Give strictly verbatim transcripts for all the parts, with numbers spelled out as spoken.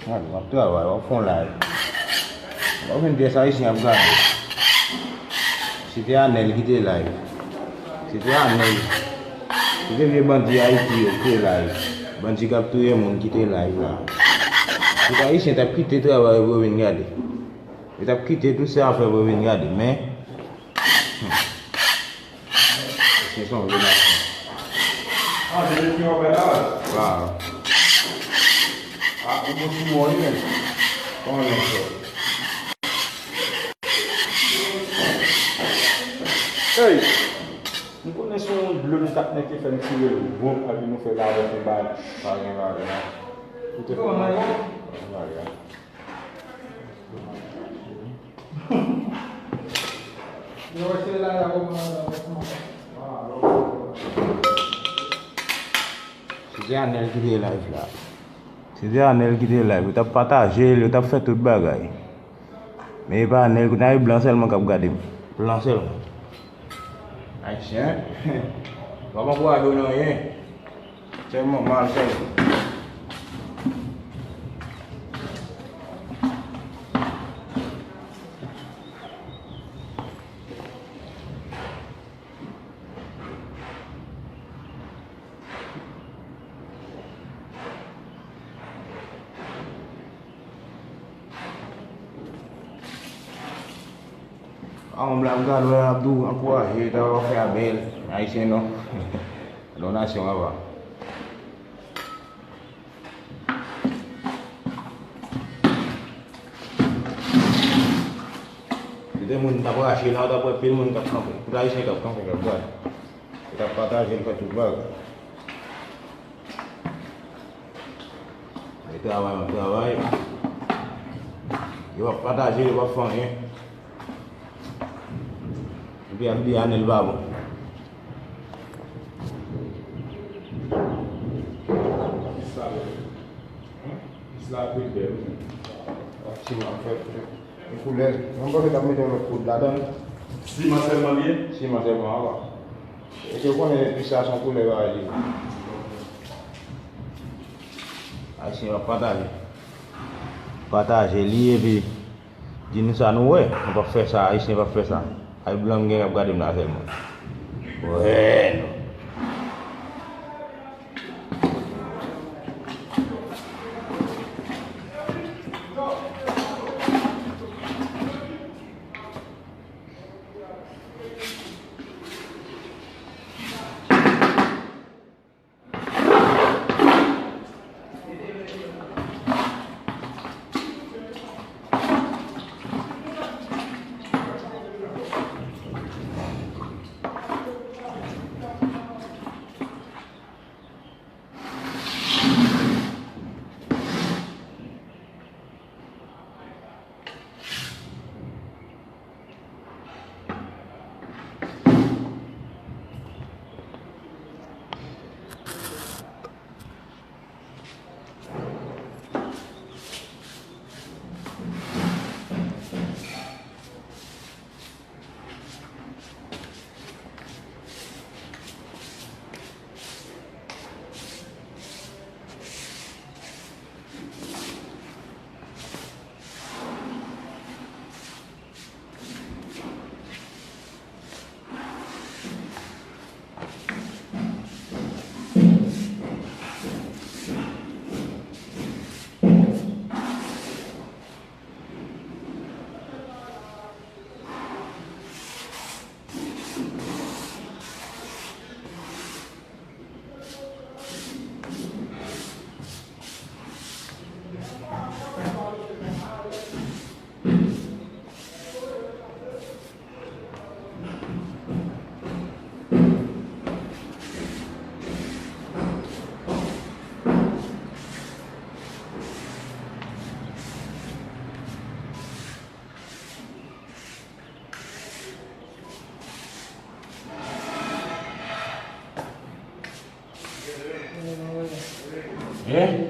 Gade, w ap travay, w ap fè yon live. W ap jwenn pyès ayisyen ap gade. Se te Anèl ki te live. Se te Anèl. Se te vye bandi Ayiti yo ki te live. Bandi k ap touye moun ki te live la. Tout ayisyen t ap kite travay pou yo vin gade. Yo t ap kite tout sa y ap fè pou yo vin gade, men, hmm. Se son vye nasyon. Ah, se li ki wè la? Waaw. Ah, ou bon sou mwen, wi, men. Kòman nou fè? Hey! M konnen se yon dlo nou t ap mete fè m tire l wonp, epi nou fè l avèk yon bagay. Pa gen bagay. Ou te fè bagay. Se te Anèl ki te live la. Se te Anèl ki te live. Yo t ap pataje l, yo t ap fè tout bagay. Men e pa Anèl, kounye a e blan sèlman k ap gade m. Blan sèlman. Ayisyen, pa ankouraje w nan anyen. Sèlman mal sèlman. A, yon blag gad wè ap di w ankouraje, ta va fè a bèl. Ayisyen non. Donasyon apa. Se te moun t ap rache la, w t ap wè pil moun k ap kanpe. Tout ayisyen k ap kanpe, k ap gade. Yo t ap pataje l, fè tout bagay. Yo travay, yo travay. Yo p ap pataje, yo p ap fè anyen. Epi ap di Anèl pa bon. Pis la pi bèl, wi. Ap ti man fè yon koulè. Mwen panse t ap mete yon lòt koulè ladan l. Siman sèlman l ye? Siman sèlman, apa. E ke w konnen pis la se yon koulè bagay li. Ayisyen yo ap pataje. Pataje li epi di nou sa nou wè. Nou p ap fè sa, Ayisyen p ap fè sa. Ay blan m gen k ap gade m la sèlman. Wè, non. Hein?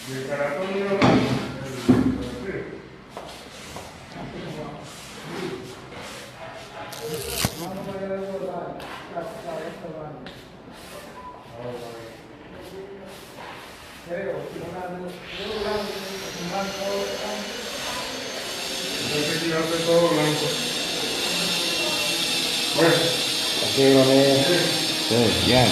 Ok, mami. Good, yeah.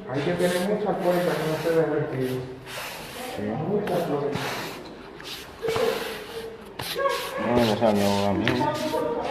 Hay que tener mucha cuenta con ese derretido. Mucha cuenta. Bueno, salió amigo.